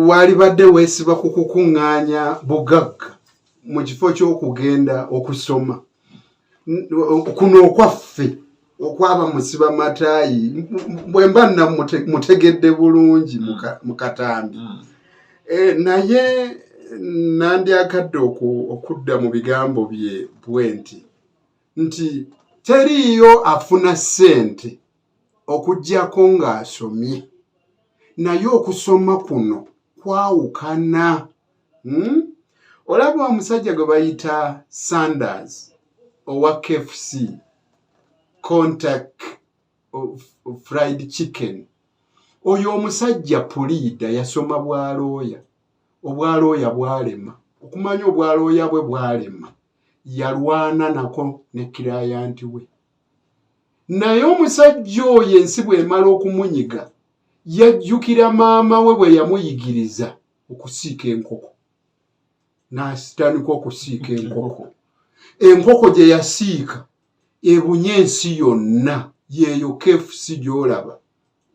Walibadde weesiba ku kukuŋŋaanya bugagga mu kifo ky'okugenda okusoma kuno okwaffe okwaba musiba mataayi, bwe mba mutegedde bulungi mu katambi. Naye nandyagadde okudda mu bigambo bye bwe nti teriiyo afuna ssente okuggyako ng'asomye, naye okusoma kuno kwawukana. Olaba omusajja gwe bayita Sanders owa KFC, Kentucky Fried Chicken, oyo omusajja puliida, yasoma bwalooya, obwalooya bwalema. Okumanya obwalooya bwe bwalema, yalwana nako ne client we. Naye omusajja oyo ensi bw'emala okumunyiga, yajjukira maama we bwe yamuyigiriza okusiika enkoko, n'atandika okusiika enkoko. Enkoko gye yasiika ebunye ensi yonna, yeeyo KFC gy'olaba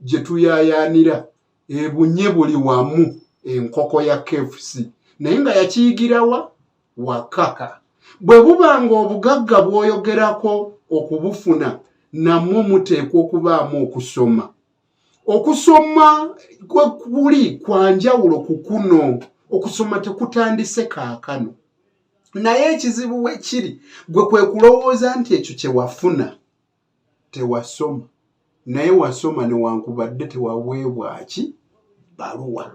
gye tuyaayaanira, ebunye buli wamu enkoko ya KFC. Naye nga yakiyigirawa waka. Bwe buba nga obugagga bw'oyogerako okubufuna, nammwe muteekwa okubaamu okusoma. Okusoma kwe kuli kwa njawulo ku kuno. Okusoma tekutandise kaakano, naye ekizibu we kiri gwe kwe kulowooza nti ekyo kye wafuna tewasoma, naye wasoma newankubadde tewaweebwa ki baluwa.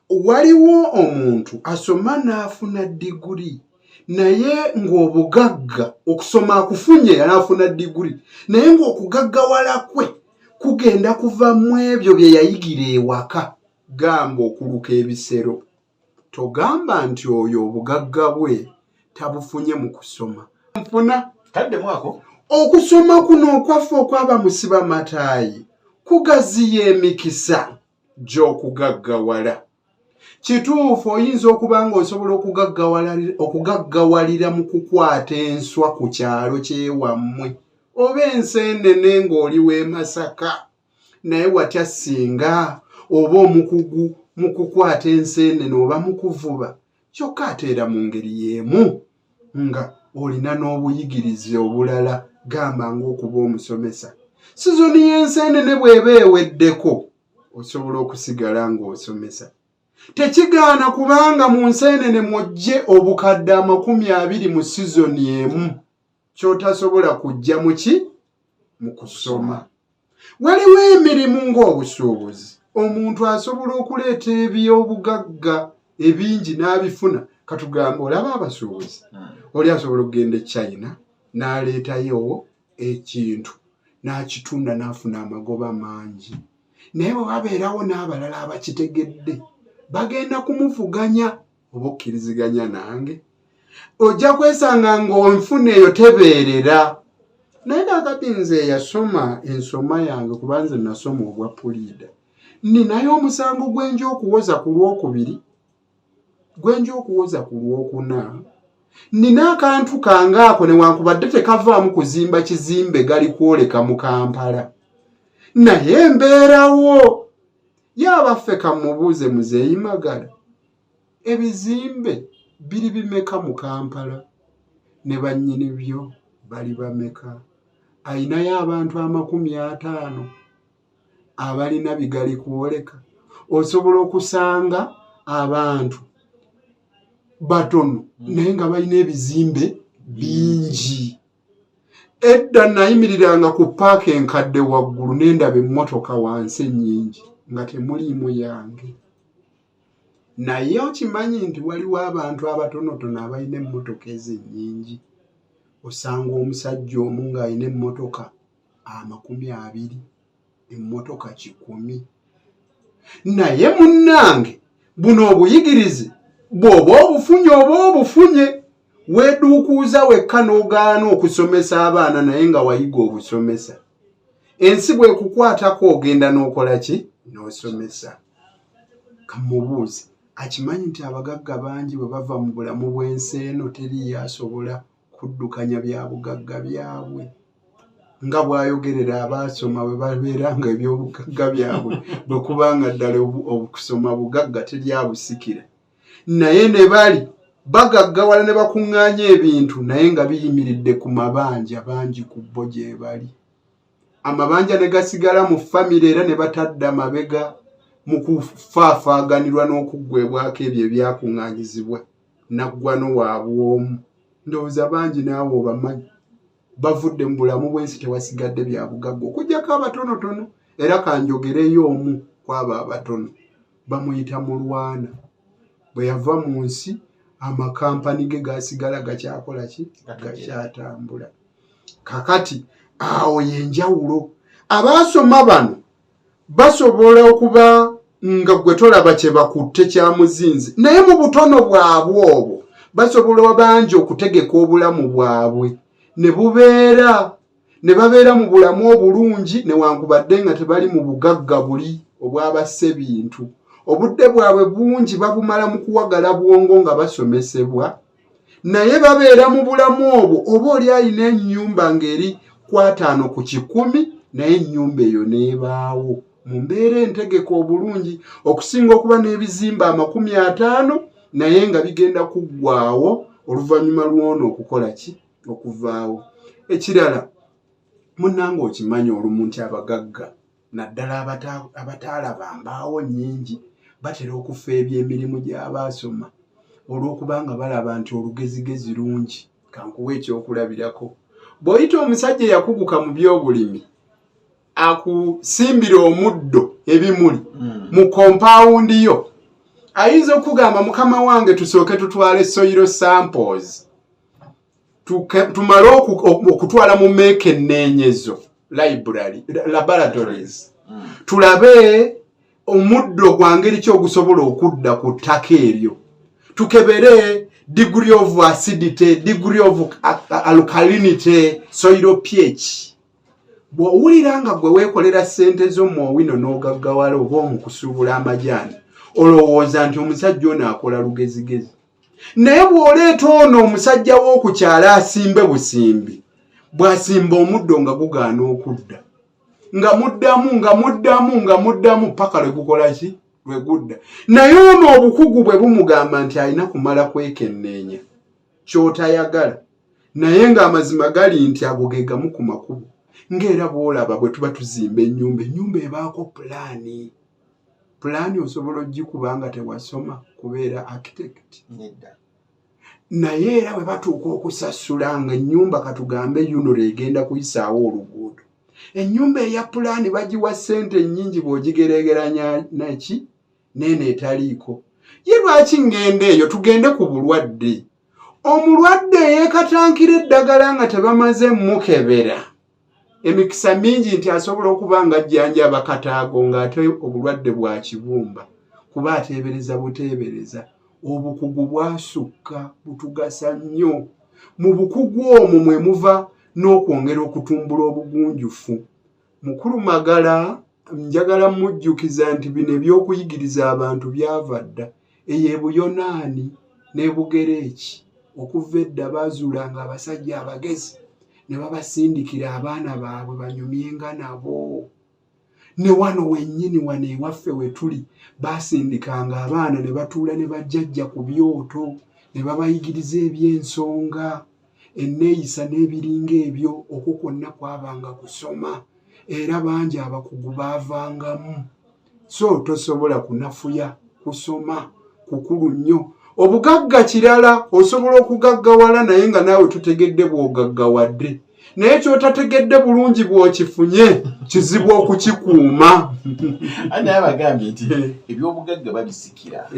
Waliwo omuntu asoma n'afuna diguli, naye ng'obugagga okusoma akufunye n'afuna diguli, naye ng'okugaggawala kwe kugenda kuva mu ebyo bye yayigira ewaka, gamba okuluka ebisero. Togamba nti oyo obugagga bwe tabufunye mu kusoma. Nfuna Kaddemu ako. Okusoma kuno okwaffe okwaba musiba mataayi kugaziya emikisa gy'okugaggawala. Kituufu, oyinza okuba ng'osobola okugaggawalira mu kukwata enswa ku kyalo kyewammwe oba enseenene ng'oli w'e Masaka, naye watya singa oba omukugu mu kukwata enseenene oba mu kuvuba, kyokka ate era mu ngeri y'emu nga olina n'obuyigirize obulala, gamba ng'okuba omusomesa? Sizoni y'enseenene bw'eba eweddeko, osobola okusigala ng'osomesa. Tekigaana, kubanga mu nseenene mw'oggye obukadde 20 mu sizoni emu, ky'otasobola kujja mu ki mu kusoma. Waliwo emirimu ng'obusuubuzi, omuntu asobola okuleeta ebyobugagga ebingi n'abifuna. Katugambe olaba abasuubuzi, oli asobola okugenda e China n'aleetayo ekintu n'akitunda n'afuna amagoba mangi, naye bwe wabeerawo n'abalala abakitegedde, bagenda kumuvuganya. Oba okkiriziganya nange, ojja kwesanga ng'onfuna eyo tebeerera. Naye kaakati nze eyasoma ensoma yange, kuba nze nasoma obwa puliida, ninayo omusango gwenja okuwoza ku Lwokubiri, gwenja okuwoza ku Lwokuna. Nina akantu kange ako, newankubadde tekavaamu kuzimba kizimbe gali kwoleka mu Kampala, naye embeerawo yaabaffe. Kamubuuze Muzeeyi Magala, ebizimbe biri bimeka mu Kampala ne bannyini byo bali bameka? Ayinayo abantu 50 abalina bigali kwoleka. Osobola okusanga abantu batono naye nga balina ebizimbe bingi. Edda nayimiriranga ku paaka enkadde waggulu nendaba emmotoka wansi ennyingi nga temuliimu yange, naye okimanyi nti waliwo abantu abatonotono abalina emmotoka ezo ennyingi? Osanga omusajja omu ng'alina emmotoka 20, emmotoka 100. Naye munnange, buno obuyigirize bw'oba obufunye, oba obufunye, weeduukuuza wekka n'ogaana okusomesa abaana, naye nga wayiga obusomesa. Ensi bw'ekukwatako, ogenda n'okola ki? N'osomesa. Kamubuuze, akimanyi nti abagagga bangi bwe bava mu bulamu bw'ensi eno, teriiyo asobola kuddukanya bya bugagga byabwe? Nga bw'ayogerera abaasoma bwe babeera nga ebyobugagga byabwe bwe kuba nga ddala okusoma bugagga teryabusikira, naye ne bali bagaggawala ne bakuŋŋaanya ebintu naye nga biyimiridde ku mabanja bangi ku bo gye bali. Amabanja ne gasigala mu famire era ne batadda mabega mu kufaafaaganirwa n'okuggwebwako ebyo ebyakuŋŋaanyizibwa naggwano waabwe omu. Ndowooza bangi naawe obamanyi bavudde mu bulamu bw'ensi tewasigadde bya bugagga okuggyako abatonotono, era kanjogereyo omu ku abo abatono, bamuyita Mulwana. Bwe yava mu nsi amakampani ge gasigala gakyakola ki? Gakyatambula. Kakati awo yenjawulo. Abaasoma bano basobola okuba nga gwe tolaba kye bakutte kya muzinzi, naye mu butono bwabwe obwo basobola bangi okutegeka obulamu bwabwe ne bubeera ne babeera mu bulamu obulungi newankubadde nga tebali mu bugagga buli obw'abassebintu. Obudde bwabwe bungi babumala mu kuwagala bwongo nga basomesebwa, naye babeera mu bulamu obwo oba oli alina ennyumba ng'eri ku 50 naye ennyumba eyo n'ebaawo mu mbeera entegeka obulungi okusinga okuba n'ebizimbe 50 naye nga bigenda kuggwaawo oluvannyuma lw'ono okukola ki? Okuvaawo. Ekirala munnange, okimanyi olumu nti abagagga naddala abataalaba mbaawo nnyingi batera okufa eby'emirimu gy'abaasoma olw'okubanga balaba nti olugezigezi lungi. Kankuwa ekyokulabirako, bw'oyita omusajja eyakuguka mu by'obulimi akusimbira omuddo ebimuli mu kompaawundi yo, ayinza okugamba mukama wange tusooke tutwale soil samples tumale okutwala mu meekenneenyezo library laboratories tulabe omuddo gwa ngeri ki ogusobola okudda ku ttaka eryo, tukebere degree of acidity, degree of alkalinity, soil pH. Bw'owulira nga gwe weekolera ssente zo muowino n'ogaggawala oba omukusuubula amajaani, olowooza nti omusajja ono akola lugezigezi, naye bw'oleeta ono omusajja w'oku kyalo asimbe busimbi, bw'asimba omuddo nga gugaana okudda, nga muddamu nga muddamu nga muddamu paka lwe gukola ki? Lwe gudda. Naye ono obukugu bwe bumugamba nti alina kumala kwekenneenya ky'otayagala, naye ng'amazima gali nti ago ge gamu ku makubo. Ng'era bw'olaba bwe tuba tuzimba ennyumba, ennyumba ebaako pulaani. Pulaani osobola ogikuba nga tewasoma kubeera architect? Nedda. Naye era bwe batuuka okusasula nga ennyumba katugambe UNRA egenda kuyisaawo oluguudo, ennyumba eya pulaani bagiwa ssente nnyingi bw'ogigeregeranya naki neeno etaliiko. Ye lwaki ŋŋenda eyo? Tugende ku bulwadde. Omulwadde eyeekatankira eddagala nga tebamaze mukebera, emikisa mingi nti asobola okuba nga ajjanjaba kataago ng'ate obulwadde bwa kibumba, kuba ateebereza buteebereza. Obukugu bwasukka butugasa nnyo. Mu bukugu omwo mwe muva n'okwongera okutumbula obugunjufu. Mukulu Magala njagala mujjukiza nti bino eby'okuyigiriza abantu byava dda eyo e Buyonaani n'e Bugereeki. Okuva edda baazuulanga abasajja abagezi ne babasindikira abaana baabwe banyumyenga nabo. Ne wano wennyini wano ewaffe we tuli baasindikanga abaana ne batuula ne bajjajja ku byoto ne babayigiriza eby'ensonga, enneeyisa n'ebiringa ebyo. Okwo kwonna kwabanga kusoma era bangi abakugu baavangamu. So tosobola kunafuya kusoma, kukulu nnyo. Obugagga kirala, osobola okugaggawala naye nga naawe tutegedde bw'ogaggawadde, naye kyotategedde bulungi bw'okifunye kizibu okukikuuma. Naye abagambye nti ebyobugagga babisikira,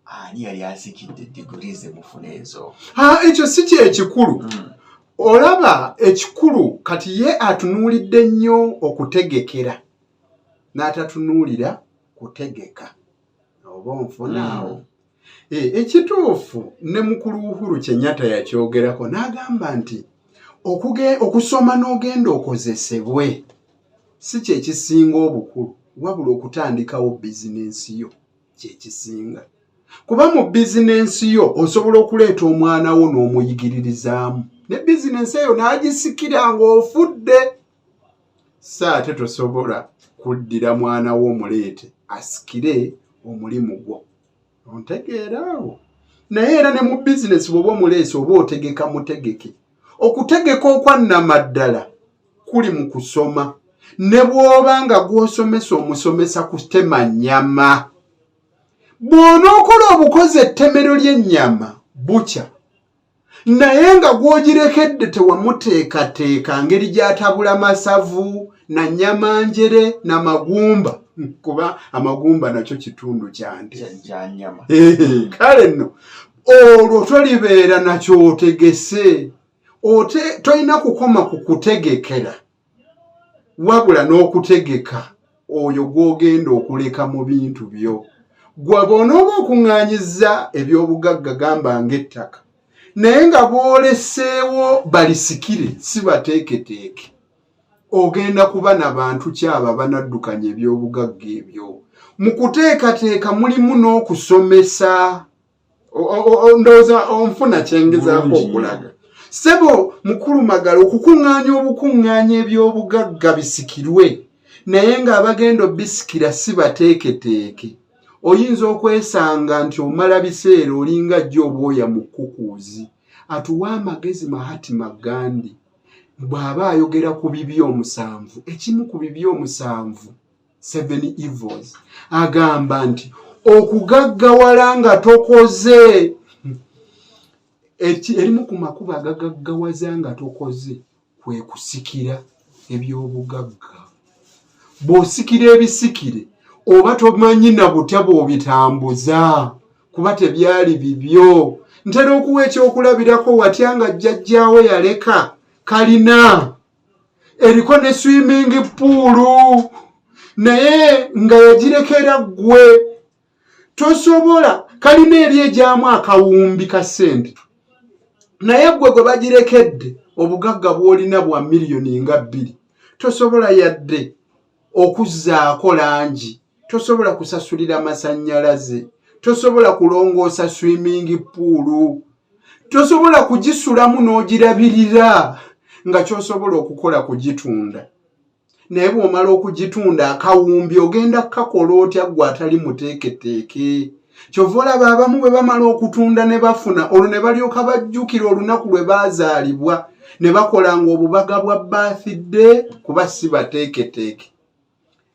ani yali asikidde diguri ze mufuna ezo? Ekyo si kyekikulu. Olaba ekikulu kati ye atunuulidde nnyo okutegekera n'atatunuulira kutegeka, oba onfunaawo? Ekituufu ne mukulu Uhuru Kenyatta yakyogerako n'agamba nti okusoma n'ogenda okozesebwe si kyekisinga obukulu, wabula okutandikawo bizinensi yo kyekisinga, kuba mu bizinensi yo osobola okuleeta omwana wo n'omuyigiririzaamu. Ne bizinensi eyo n'agisikira ng'ofudde. So ate tosobola kuddira mwana wo omuleete asikire omulimu gwo. Ontegeera awo? Naye era ne mu bizinesi bw'oba omuleese oba otegeka mutegeke. Okutegeka okwannamaddala kuli mu kusoma. Ne bw'oba nga gw'osomesa omusomesa kutema nnyama. Bw'onookola obukozi ettemero ly'ennyama bukya, naye nga gw'ogirekedde tewamuteekateeka ngeri gy'atabula masavu na nnyama njere na magumba, kuba amagumba nakyo kitundu kya nte. Kya nnyama. Kale nno olwo tolibeera nakyotegese. Tolina kukoma ku kutegekera, wabula n'okutegeka oyo gw'ogenda okuleka mu bintu byo. Gwe bw'onooba okuŋŋaanyizza eby'obugagga gamba ng'ettaka, naye nga bw'oleseewo balisikire si bateeketeeke, ogenda kuba na bantu ki abo abanaddukanya eby'obugagga ebyo? Mu kuteekateeka mulimu n'okusomesa. Ndowooza onfuna kyengezaako okulaga. Ssebo mukulu Magala, okukuŋŋaanya obukuŋŋaanya eby'obugagga bisikirwe, naye ng'abagenda obisikira si bateeketeeke, oyinza okwesanga nti omala biseera olinga ajja obwoya mu kkukuuzi. Atuwa amagezi Mahatma Gandhi bw'aba ayogera ku bibi omusanvu, ekimu ku bibi omusanvu, 7 evils, agamba nti okugaggawala nga tokoze, erimu ku makubo agagaggawaza nga tokoze kwe kusikira eby'obugagga. Bw'osikira ebisikire oba tomanyi na butya bw'obitambuza, kuba tebyali bibyo. Ntera okuwa ekyokulabirako, watya nga jjajjaawo yaleka kalina eriko ne swimming pool, naye nga yagirekera ggwe. Tosobola, kalina eri egyamu akawumbi ka ssente, naye ggwe gwe bagirekedde obugagga bw'olina bwa miliyoni nga 2, tosobola yadde okuzzaako langi, tosobola kusasulira masannyalaze, tosobola kulongoosa swimming pool, tosobola kugisulamu n'ogirabirira, nga ky'osobola okukola kugitunda. Naye bw'omala okugitunda, akawumbi ogenda kukakola otya ggwe atali muteeketeeke? Kyova olaba abamu bwe bamala okutunda ne bafuna, olwo ne balyoka bajjukira olunaku lwe baazaalibwa ne bakolanga obubaga bwa birthday, kuba si bateeketeeke.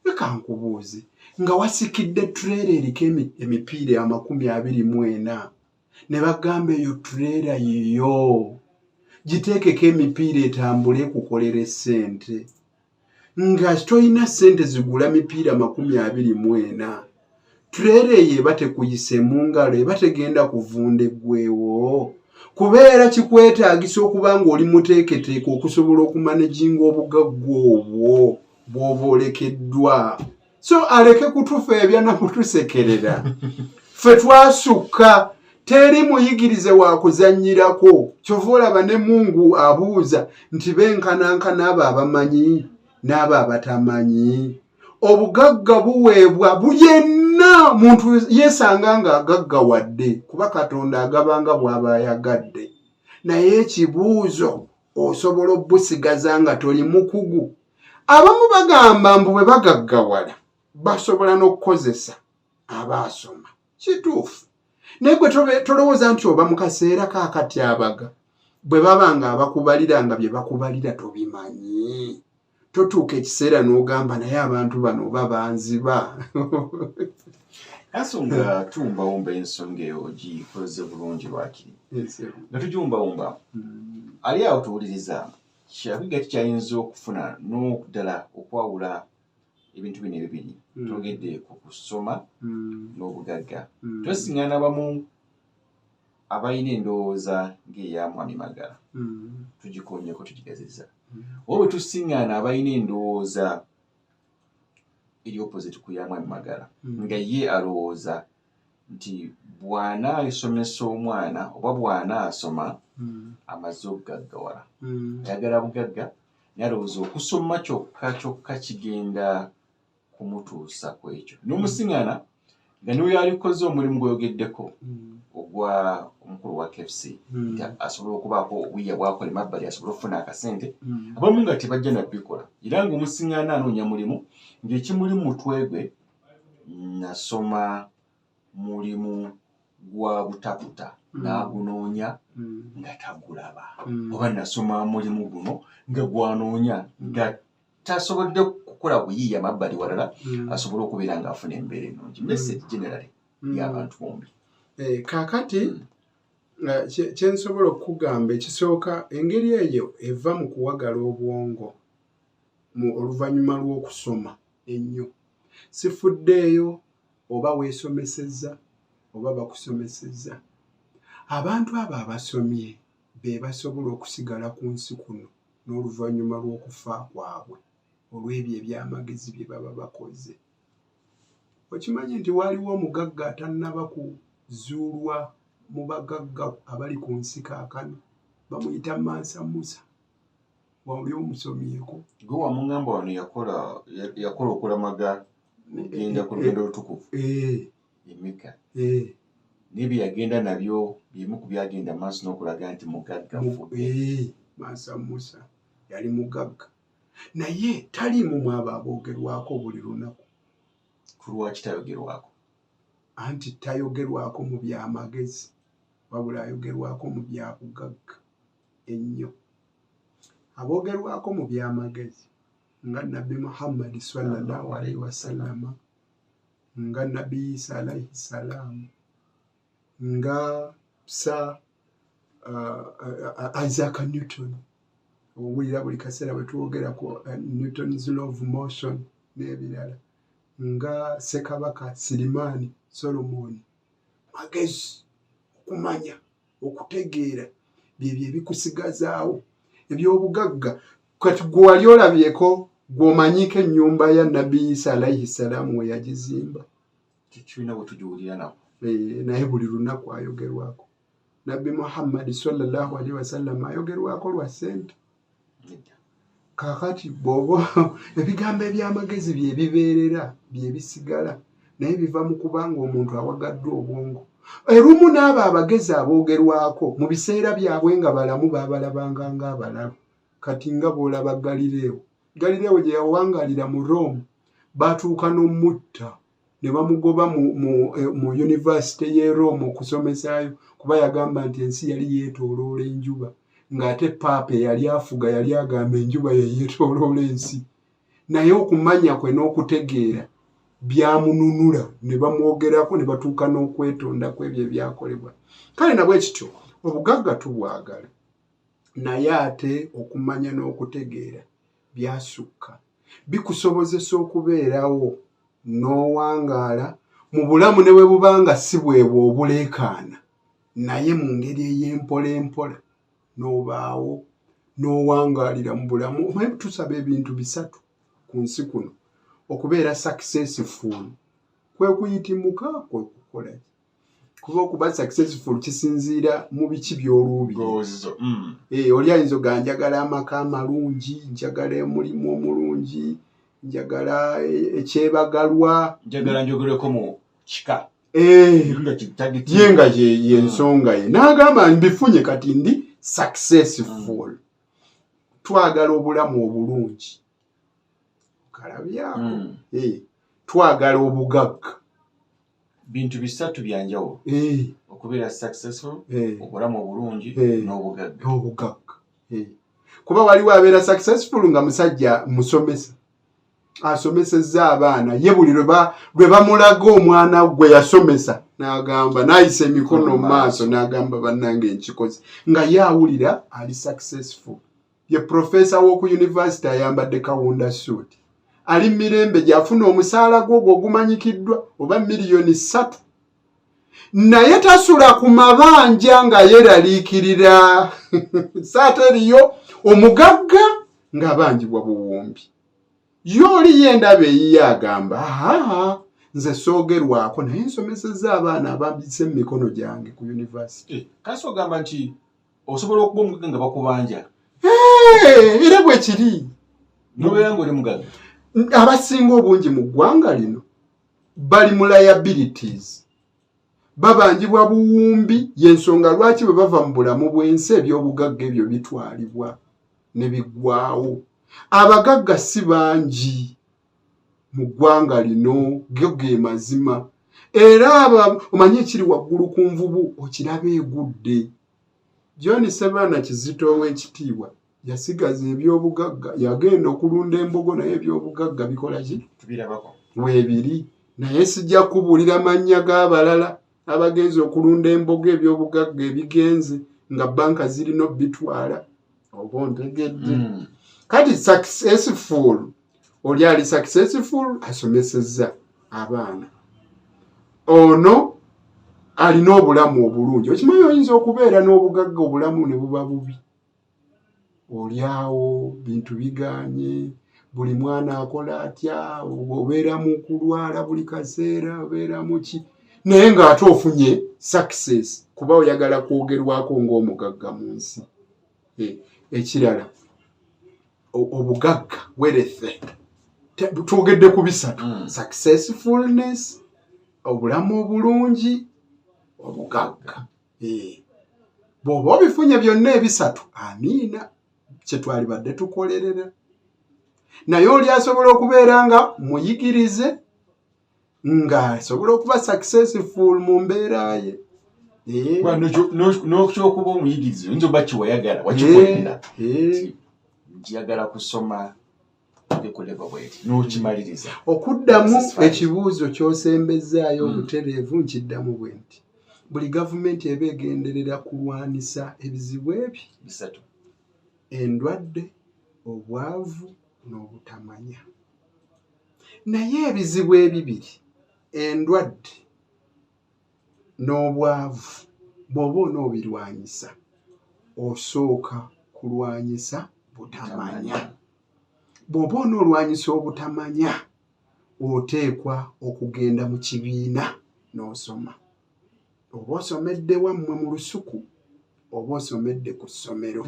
Leka nkubuuze, nga wasikidde trailer eriko emipiira 24, ne bagamba eyo trailer yiyo, giteekeko emipiira etambule ekukolera essente, nga tolina ssente zigula mipiira 24, trailer eyo eba tekuyise mu ngalo, eba tegenda kuvunda eggwewo? Kubeera kikwetaagisa okuba ng'oli muteeketeeke okusobola okumanaginga obugagga obwo bw'oba olekeddwa. So aleke kutufeebya na kutusekerera, ffe twasukka. Teri muyigirize wa kuzannyirako. Kyova olaba ne Mungu abuuza nti benkanankana abo abamanyi n'abo abatamanyi. Obugagga buweebwa buyenna muntu yeesanga ng'agaggawadde, kuba Katonda agabanga bw'aba ayagadde. Naye ekibuuzo, osobola obusigaza nga toli mukugu? Abamu bagamba mbu bwe bagaggawala basobola n'okukozesa abaasoma. Kituufu, naye gwe tolowooza nti oba mu kaseera kaakatyabaga bwe baba nga abakubalira nga bye bakubalira tobimanyi, totuuka ekiseera n'ogamba naye abantu bano oba banziba? Ensonga tuwumbawumba, ensonga eyo ogikoze bulungi lwakiri nga tugiwumbawumba. Ali awo tuwuliriza, kyakuyiga kikyayinza okufuna n'okuddala okwawula ebintu bino ebibiri. Twogedde ku kusoma n'obugagga. Twesiŋŋaana abamu abalina endowooza ng'eya Mwami Magala, tugikonyeko tugigazizza, oba bwe tusiŋŋaana abalina endowooza eri opposite ku ya Mwami Magala, nga ye alowooza nti bw'anaasomesa omwana oba bw'anaasoma amaze okugaggawala, ayagala bugagga, naye alowooza okusoma kyokka kyokka kigenda kumutuusa ku ekyo, n'omusiŋŋaana nga niwe yalikoze omulimu gweyogeddeko. Ogwa omukulu wa KFC nti asobola okubaako obuyiiya bwakola emabbali asobole okufuna akasente. Abamu nga tebajja nabikola, era nga omusiŋŋaana anoonya mulimu ng'ekimuli mu mutwe gwe, nasoma mulimu gwa butaputa, n'agunoonya nga tagulaba, oba nasoma mulimu guno nga gwanoonya nga tasobodde kukola buyiiya mabbali walala asobole okubeera ng'afuna embeera ennungi. Message generally y'abantu bombi. Kaakati kyensobola okukugamba ekisooka, engeri eyo eva mu kuwagala obwongo mu oluvannyuma lw'okusoma ennyo. Sifuddeeyo oba weesomesezza oba bakusomesezza, abantu abo abasomye be basobola okusigala ku nsi kuno n'oluvannyuma lw'okufa kwabwe olw'ebyo ebyamagezi bye baba bakoze. Okimanyi nti waaliwo omugagga atannaba kuzuulwa mu bagagga abali ku nsi kaakano, bamuyita Mansa Musa? Wali omusomyeko? Gwe wamuŋŋamba wano, yakola okulamaga okugenda ku lugendo olutukuvu e Mecca, naye bye yagenda nabyo bimu ku byagenda maaso n'okulaga nti mugagga fudde. Mansa Musa yali mugagga, naye taliimu mu abo aboogerwako buli lunaku. Ku lwaki tayogerwako? Anti tayogerwako mu byamagezi, wabula ayogerwako mu bya bugagga ennyo. Aboogerwako mu byamagezi nga Nabbi Muhammadi sallallahu alaihi wasallama, nga Nabbi Isa alaihi salaamu, nga Sir Isaac Newton. Owulira buli kaseera bwe twogera ku Newton's law of motion n'ebirala, nga Ssekabaka Sirimaani Solomon. Magezi, okumanya, okutegeera byebyo ebikusigazaawo. Ebyobugagga, kati gwe wali olabyeko, gw'omanyiiko ennyumba ya Nabbi Isa alaihi salaamu we yagizimba? Tulina bwe tugiwulira nako. Naye buli lunaku ayogerwako. Nabbi Muhammadi sallallahu alaihi wasallam ayogerwako lwa ssente? Nedda. Kaakati bw'oba ebigambo ebyamagezi bye bibeerera, bye bisigala, naye biva mu kubanga omuntu awagaddwa obwongo. Erumu n'abo abagezi aboogerwako mu biseera byabwe nga balamu baabalabanga ng'abalalu. Kati nga bw'olaba Galileo, Galileo gye yawangalira mu Rome, baatuuka n'omutta ne bamugoba mu yunivasite y'e Rome okusomesaayo, kuba yagamba nti ensi yali yeetooloola enjuba, ng'ate paapa eyali afuga yali agamba enjuba ye yeetooloola ensi. Naye okumanya kwe n'okutegeera byamununula, ne bamwogerako ne batuuka n'okwetonda ku ebyo ebyakolebwa. Kale nabwe kityo obugagga tubwagala, naye ate okumanya n'okutegeera byasukka, bikusobozesa okubeerawo n'owangaala mu bulamu ne bwe buba nga si bwebwo obuleekaana, naye mu ngeri ey'empola empola n'obaawo n'owangaalira mu bulamu. Omanyi tusaba ebintu bisatu ku nsi kuno okubeera successful: kwe kuyitimuka, kwe kukola ki? Kuba okuba successful kisinziira mu biki by'oluubirira. Goals. Oli ayinza oga njagala amaka amalungi, njagala omulimu omulungi, njagala ekyebagalwa, njagala njogereko mu kika nga kitagiti. Ye nga ye nsonga ye n'agamba mbifunye, kati ndi successful. Twagala obulamu obulungi, kalabyako. Twagala obugagga. Bintu bisatu byanjawulo: okubeera successful, obulamu obulungi, n'obugagga. Obugagga. Kuba waliwo abeera successful nga musajja musomesa, asomesezza abaana, ye buli lwe bamulaga omwana gwe yasomesa n'agamba, n'ayisa emikono mu maaso n'agamba, "Bannange, nkikoze," nga ye awulira ali successful. Ye profesa w'oku university, ayambadde kawunda suit, ali mirembe gy'afuna omusaala gwo ogwo ogumanyikiddwa oba 3 miliyoni, naye tasula ku mabanja nga yeeraliikirira saate eriyo omugagga ng'abanjibwa buwumbi. Ye oli ye endaba eyiye agamba, "Aa, nze soogerwako, naye nsomesezza abaana abambise mu mikono gyange ku university." Kasi ogamba nti osobola okuba omugagga nga bakubanja? Era bwe kiri. Nobeera nga oli mugagga. Abasinga obungi mu ggwanga lino bali mu liabilities. Babanjibwa buwumbi, y'ensonga lwaki bwe bava mu bulamu bw'ensi eby'obugagga ebyo bitwalibwa ne biggwawo. Abagagga si bangi mu ggwanga lino, ge ge mazima. Era omanyi ekiri waggulu ku nvubu okiraba egudde. John Ssebaana Kizito ow'ekitiibwa yasigaza eby'obugagga, yagenda okulunda embogo naye eby'obugagga bikola ki? Tubirabako. Weebiri. Naye sijja kubuulira mannya g'abalala abagenze okulunda embogo eby'obugagga ebigenze nga bbanka zirina obitwala. Oba ontegedde? Kati successful, oli ali successful asomesezza abaana, ono alina obulamu obulungi. Okimanyi oyinza okubeera n'obugagga obulamu ne buba bubi, olyawo bintu biganye, buli mwana akola atya, obeera mu kulwala buli kaseera, obeera mu ki, naye ng'ate ofunye success kuba oyagala kwogerwako ng'omugagga mu nsi. Ekirala obugagga, wealth, twogedde ku bisatu: successfulness, obulamu obulungi, obugagga. Bw'oba obifunye byonna ebisatu, amiina, kyetwalibadde tukolerera. Naye oli asobola okubeera nga muyigirize, ng'asobola okuba successful mu mbeera ye. N'okyokuba omuyigirize oyinza oba kiwayagala wakikolera, njagala kusoma ekolebwa bweti n'okimaliriza. Okuddamu ekibuuzo ky'osembezaayo obutereevu, nkiddamu bwe nti: buli gavumenti eba egenderera kulwanisa ebizibu ebyo bisatu, endwadde, obwavu n'obutamanya. Naye ebizibu ebibiri, endwadde n'obwavu, bw'oba onoobirwanyisa osooka kulwanyisa butamanya. Bw'oba onoolwanyisa obutamanya, oteekwa okugenda mu kibiina n'osoma, oba osomedde wammwe mu lusuku oba osomedde ku ssomero.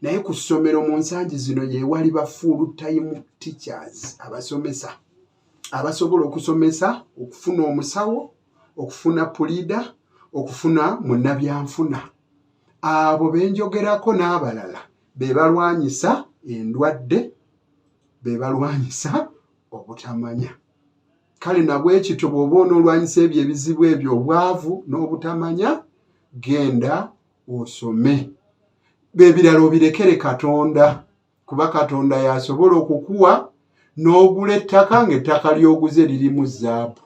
Naye ku ssomero mu nsangi zino yeewali ba full time teachers, abasomesa abasobola okusomesa, okufuna omusawo, okufuna puliida, okufuna munnabyanfuna. Abo benjogerako n'abalala be balwanyisa endwadde, be balwanyisa obutamanya. Kale nabwekityo bw'oba onoolwanyisa ebyo ebizibu ebyo, obwavu n'obutamanya, genda osome, ebirala obirekere Katonda, kuba Katonda y'asobola okukuwa n'ogula ettaka ng'ettaka ly'oguze lirimu zaabu.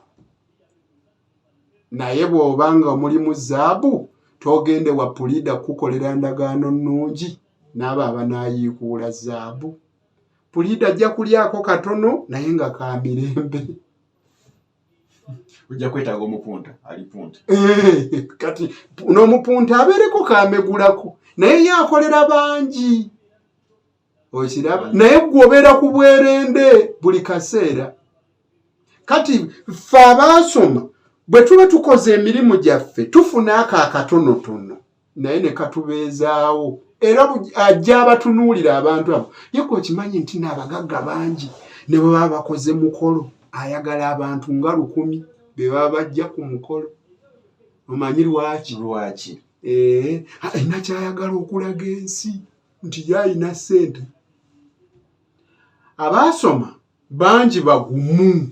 Naye bw'oba nga mulimu zaabu, togende wa puliida kukukolera ndagaano nnungi n'abo abanaayiikuula zaabu. Puliida ajja kulyako katono naye nga ka mirembe. Ojja kwetaaga omupunta alipunta. Kati n'omupunta abeereko kamegulako, naye ye akolera bangi, okiraba? Naye gwe obeera ku bwerende buli kaseera. Kati ffe abaasoma bwe tuba tukoze emirimu gyaffe, tufuna ako akatonotono naye ne katubeezaawo, era ajja abatunuulira abantu abo. Ye gwe okimanyi nti n'abagagga bangi ne bwe baba bakoze mukolo, ayagala abantu nga 1000 be baba bajja ku mukolo. Omanyi lwaki? Lwaki? Alina kyayagala okulaga ensi nti ye alina ssente. Abaasoma bangi bagumu.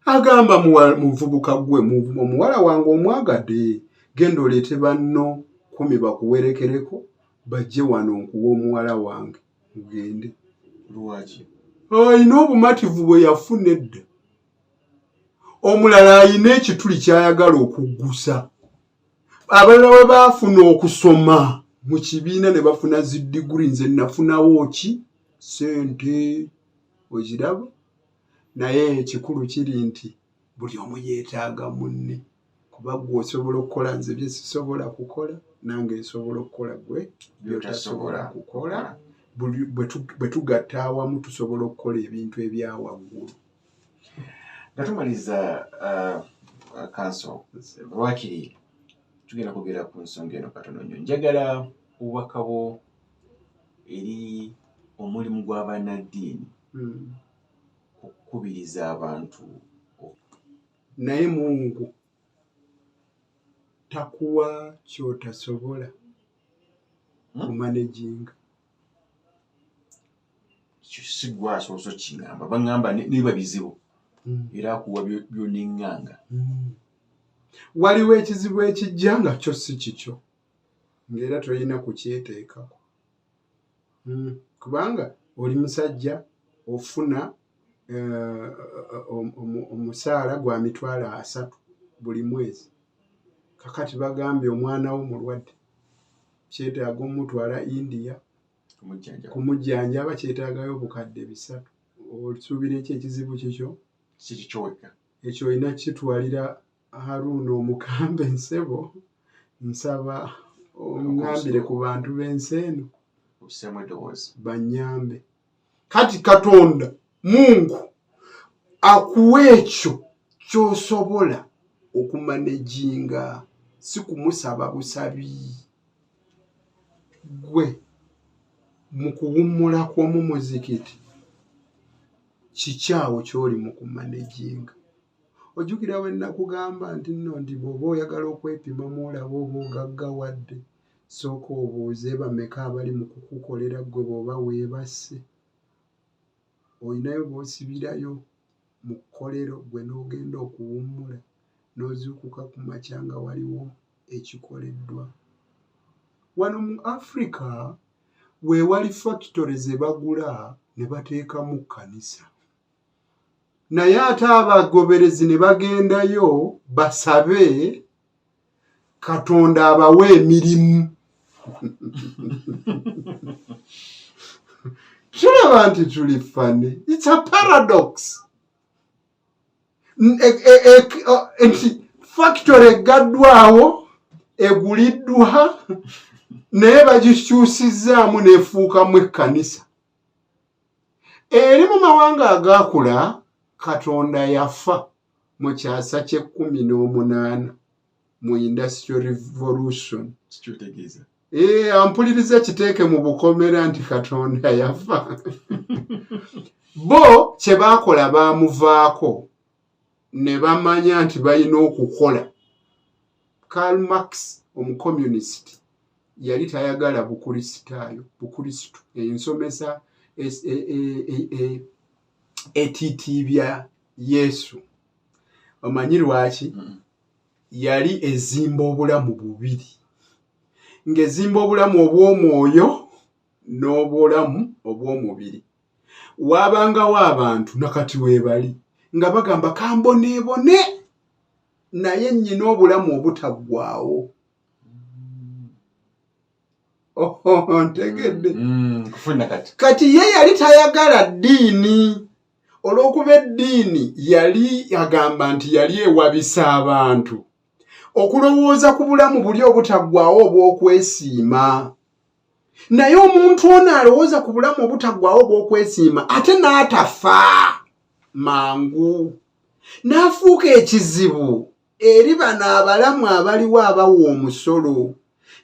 Agamba, "Muvubuka gwe, omuwala wange omwagadde, genda oleete banno 10 bakuwerekereko bajje wano nkuwa omuwala wange, mugende." Lwaki? Alina obumativu bwe yafuna edda. Omulala alina ekituli ky'ayagala okuggusa. Abalala bwe baafuna okusoma mu kibiina ne bafuna zi diguri, nze nafunawo ki? Ssente. Okiraba? Naye ekikulu kiri nti buli omu yeetaaga munne, kuba gwe osobola okukola nze bye sisobola kukola, nange nsobola okukola gwe by'otasobola kukola. Bwe tugatta awamu tusobola okukola ebintu ebyawaggulu. Nga tumaliriza, kanso, lwakiri tugenda kwogera ku nsonga eno katono nnyo. Njagala obubaka bwo eri omulimu gw'abannaddiini okukubiriza abantu. Naye Mungu. Takuwa kyotasobola kumanaginga. Sigwa asoose okingamba, baŋŋamba niba bizibu era akuwa byoniŋŋanga. Waliwo ekizibu ekijja nga kyo si kikyo, ng'era tolina kukyeteekako, kubanga oli musajja ofuna omusaala gwa 300,000 buli mwezi. Kakati bagambye omwana wo mulwadde, kyetaaga omutwala India kumujjanjaba, kyetaagayo 300,000. Osuubira ekyo ekizibu kikyo? Si kikyo wekka. Ekyo olina kukitwalira Haruna omukambe, nsebo, nsaba oŋŋambire ku bantu b'ensi eno obuseemu eddoboozi bannyambe. Kati Katonda Mungu akuwa ekyo ky'osobola okumanaginga, si kumusaba busabi. Gwe mu kuwummula kw'omu muzikiti kikyawo ky'oli mu kumanaginga? Ojjukira bwe nakugamba nti nno nti bw'oba oyagala okwepimamu olabe oba ogaggawadde, sooka obuuze bameka abali mu kukukolera ggwe bw'oba weebase. Olinayo b'osibirayo mu kkolero, ggwe n'ogenda okuwummula n'ozuukuka ku makya nga waliwo ekikoleddwa. Wano mu Africa we wali factory ze bagula ne bateekamu kkanisa, naye ate abagoberezi ne bagendayo basabe Katonda abawe emirimu. Tulaba nti tuli funny. It's a paradox nti factory eggaddwawo, eguliddwa, naye bagikyusizzaamu n'efuukamu ekkanisa. Eri mu mawanga agaakula, Katonda yafa mu kyasa ky'e18 mu Industrial Revolution. Kikyotegeeza? Ampuliriza kiteeke mu bukomera nti Katonda yafa. Bo kye baakola, baamuvaako ne bamanya nti balina okukola. Karl Marx omucommunist yali tayagala bukristaayo, bukristu, ensomesa etiitiibya Yesu. Omanyi lwaki? Yali ezimba obulamu bubiri, ng'ezimba obulamu obw'omwoyo n'obulamu obw'omubiri. Waabangawo abantu, nakati weebali, nga bagamba kamboneebone naye nnyina obulamu obutaggwaawo. Ntegedde? Kufuna kati. Kati ye yali tayagala ddiini olw'okuba eddiini yali agamba nti yali ewabisa abantu okulowooza ku bulamu buli obutaggwaawo obw'okwesiima. Naye omuntu ono alowooza ku bulamu obutaggwaawo obw'okwesiima ate n'atafa mangu, n'afuuka ekizibu eri bano abalamu abaliwo abawa omusolo,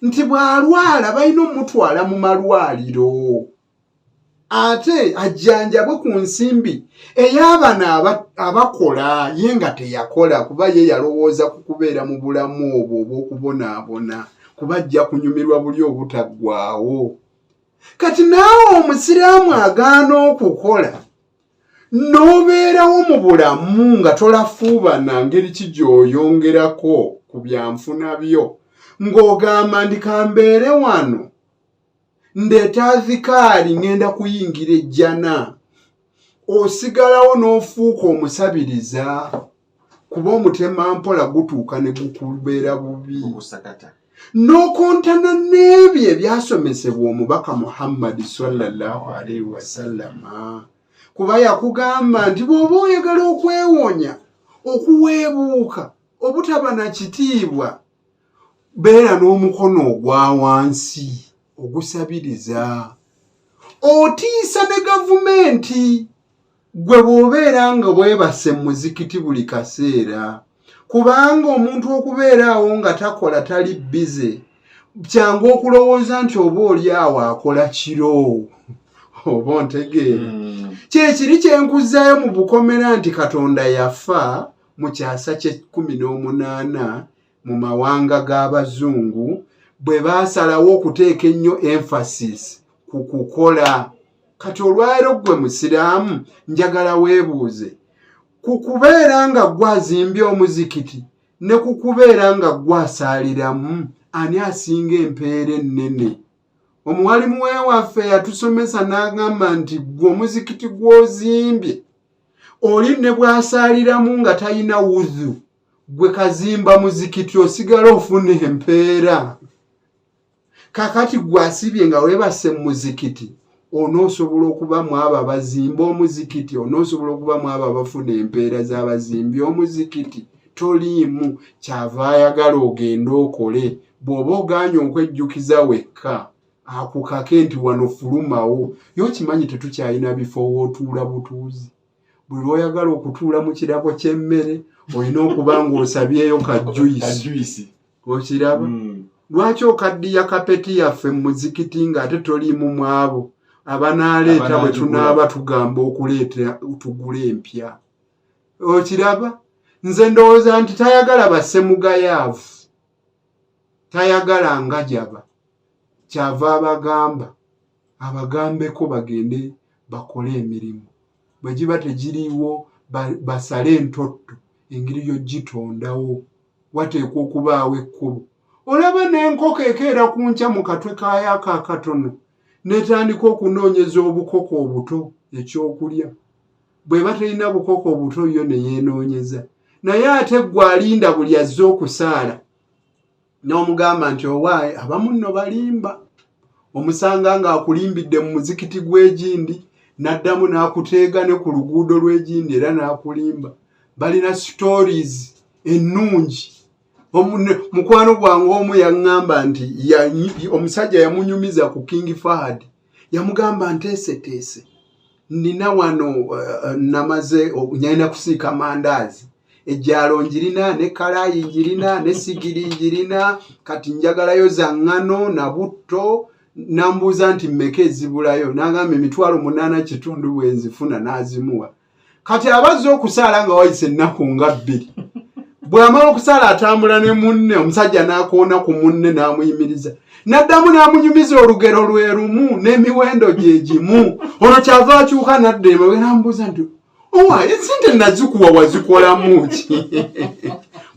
nti bw'alwala balina omutwala mu malwaliro ate ajjanjabwe ku nsimbi ey'abano abakola, ye nga teyakola, kuba ye yalowooza ku kubeera mu bulamu obwo obw'okubonaabona, kuba ajja kunyumirwa buli obutaggwaawo. Kati naawe omusiraamu agaana okukola n'obeerawo mu bulamu nga tolafuubana ngeri ki gy'oyongerako ku byanfuna byo, ng'ogamba nti kambeere wano ndeeta azikaali ŋŋenda kuyingira ejjana, osigalawo n'ofuuka omusabiriza, kuba omutema mpola gutuuka ne gukubeera bubi. Ogusakata. N'okontana n'ebyo ebyasomesebwa omubaka Muhammadi sallallahu alaihi wasallama, kuba yakugamba nti bw'oba oyagala okwewonya okuweebuuka obutaba na kitiibwa, beera n'omukono ogwa wansi ogusabiriza. Otiisa ne gavumenti gwe bw'obeera nga bwebase mu muzikiti buli kaseera, kubanga omuntu okubeera awo nga takola, tali bize, kyangu okulowooza nti oba oli awo akola kiro. Oba ontegeera? Kyekiri kyenkuzaayo mu bukomera nti Katonda yafa mu kyasa ky'e18. mu mawanga g'abazungu bwe baasalawo okuteeka ennyo emphasis ku kukola. Kati olwaleero ggwe musiraamu njagala weebuuze ku kubeera nga ggwe azimbye omuzikiti ne ku kubeera nga ggwe asaaliramu, ani asinga empeera ennene? Omuwalimu wewaffe yatusomesa n'agamba nti ggwe omuzikiti gw'ozimbye oli ne bw'asaaliramu nga talina wudhu, gwe kazimba muzikiti osigala ofuna empeera. Kakati gwe asibye nga weebase mu muzikiti, onoosobola okuba mu abo abazimba omuzikiti? Onoosobola okuba mu abo abafuna empeera z'abazimbi omuzikiti? Toliimu. Kyava ayagala ogende okole. Bw'oba ogaanye okwejjukiza wekka, akukake nti wano fulumawo. Ye okimanyi tetukyalina bifo w'otuula butuuzi. Buli lw'oyagala okutuula mu kirabo ky'emmere olina okuba ng'osabyeyo ka juyisi. Okiraba? Lwaki okaddiya kapeti yaffe mu muzikiti ng'ate toliimu mu abo abanaaleeta bwe tunaaba tugamba okuleeta tugule empya? Okiraba? Nze ndowooza nti tayagala bassemugayaavu, tayagala ngajaba, kyava abagamba abagambeko bagende bakole emirimu. Bwe giba tegiriiwo basale entotto engeri y'ogitondawo. Wateekwa okubaawo ekkubo. Olaba n'enkoko ekeera ku nkya mu katwe kaayo ako akatono n'etandika okunoonyeza obukoko obuto ekyokulya. Bw'eba terina bukoko obuto yo ne yeenoonyeza. Naye ate ggwe alinda buli azze okusaala n'omugamba nti owaaye, abamu nno balimba. Omusanga ng'akulimbidde mu muzikiti gw'egindi n'addamu n'akuteega ne ku luguudo lw'egindi era n'akulimba. Balina stories ennungi. Mukwano gwange omu yaŋŋamba nti omusajja yamunyumiza ku King Fahad, yamugamba nteeseteese nina wano namaze nyalina kusiika mandaazi, ejjaalo njirina ne kalaayi njirina ne sigiri njirina, kati njagalayo za ŋŋano na butto. Nambuuza nti mmeka ezibulayo, n'agamba 8,500 bwe nzifuna n'azimuwa. Kati abazze okusaala nga wayise ennaku nga 2, bw'amala okusaala atambula ne munne, omusajja n'akoona ku munne n'amuyimiriza, n'addamu n'amunyumiza olugero lwe lumu n'emiwendo gye gimu. Ono kyava akyuka n'adda emabega n'amubuuza nti owa esente nazikuwa wazikolamu ki?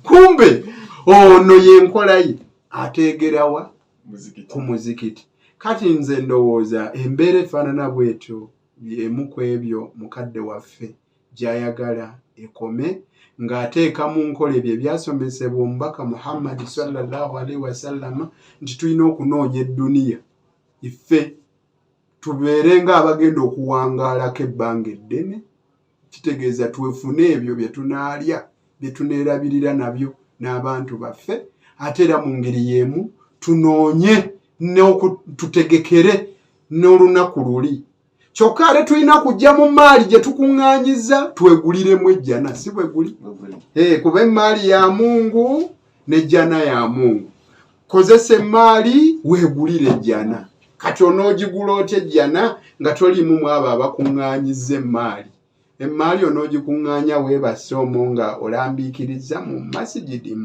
Kumbe ono y'enkola ye, ateegerawa ku muzikiti. Kati nze ndowooza embeera efaanana bwetyo y'emu ku ebyo mukadde waffe gy'ayagala ekome, ng'ateeka mu nkola ebyo ebyasomesebwa omubaka Muhammad sallallahu alaihi wasallama nti tulina okunoonya edduniya iffe tubeere ng'abagenda okuwangaalako ebbanga eddene. Kitegeeza twefune ebyo bye tunaalya, bye tuneerabirira nabyo n'abantu baffe, ate era mu ngeri y'emu tunoonye tutegekere n'olunaku luli. Kyokka ate tulina kujja mu maali gye tukuŋŋaanyiza tweguliremu ejjana, si bwe guli? Kuba emmaali ya Mungu n'ejjana ya Mungu. Kozesa emmaali weegulire ejjana. Kati onoogigula otya ejjana nga toliimu mu abo abakuŋŋaanyiza emmaali? Emmaali onoogikuŋŋaanya weebase omwo nga olambiikiriza mu masigidi.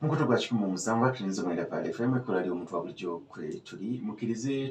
Mukutu gwa 179 FM, ekkola ly'omuntu wa bulijjo kwe tuli mukkirize.